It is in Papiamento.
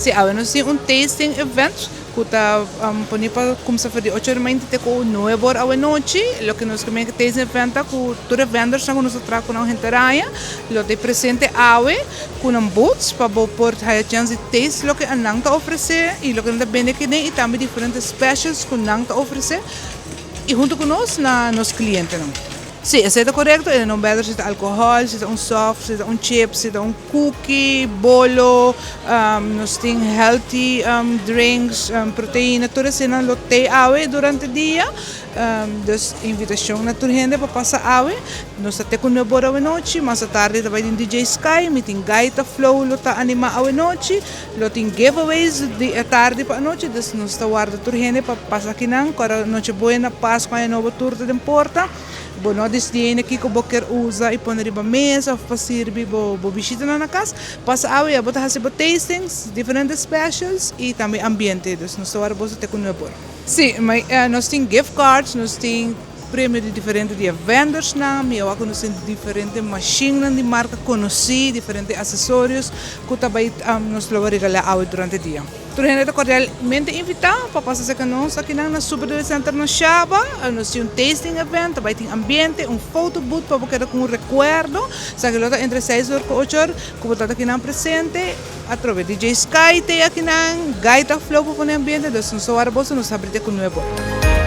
Si, awe nos tin un tasting event ku ta pone pa kumsa for di ocho or mainta te ku nuebe or awe nochi. Loke nos ke men ku tasting event ta ku tur e vendorsnan ku nos ta traha ku nan henter aña lo ta presente awe ku nan booths pa bo por haya chèns di taste loke nan ta ofresé i loke nan ta bende akiden i tambe diferente specials ku nan ta ofresé i huntu ku nos na nos klientenan. Sí, esei ta korekto, e no bèder si ta alkohòl, si ta un sòft, si ta un chips, si ta un kuki, bolo, nos tin healthy drinks, proteina, tur eseinan lo tei awe durante dia. Dus invitashon na tur hende pa pasa awe. Nos ta te ku nuebe ora awenochi, mas atardi ta bai tin DJ Sky, mi tin Gaita Flow lo ta animá awenochi, lo tin giveaways di atardi pa anochi, dus nos ta warda tur hende pa pasa akinan, kòrda Noche Buena, Pascua, Aña Nobo tur ta den porta. Bo no disidí ainda kiko bo kier usa i pone riba mesa òf pa sirbi bo bo bishitanan na kas. Pasa awe ya bo ta hasi bo tastings, diferente specials i tambe ambiente. Dus nos ta wòrdu boso te ku nuebe ora. Sí, nos tin gift cards, nos tin premio di diferente di e vendorsnan. Mi a wak ku nos tin diferente mashinnan di marka konosí, diferente asesorios ku ta bai nos lo regalá awe durante dia. Tur hende ta cordialmente invita pa pasa cerca nos akinan na Super Deli Center na Shaba. Nos tin un tasting event, ta bay tin ambiente, un photo booth pa bo keda cu un recuerdo. Esaki lo ta entre seis or cu ocho or cu bo ta akinan presente. Atrobe DJ Sky t'ey akinan, Gaita Flow pa pone ambiente, dus nos ta wara boso, nos ta habri te cu nuebe or.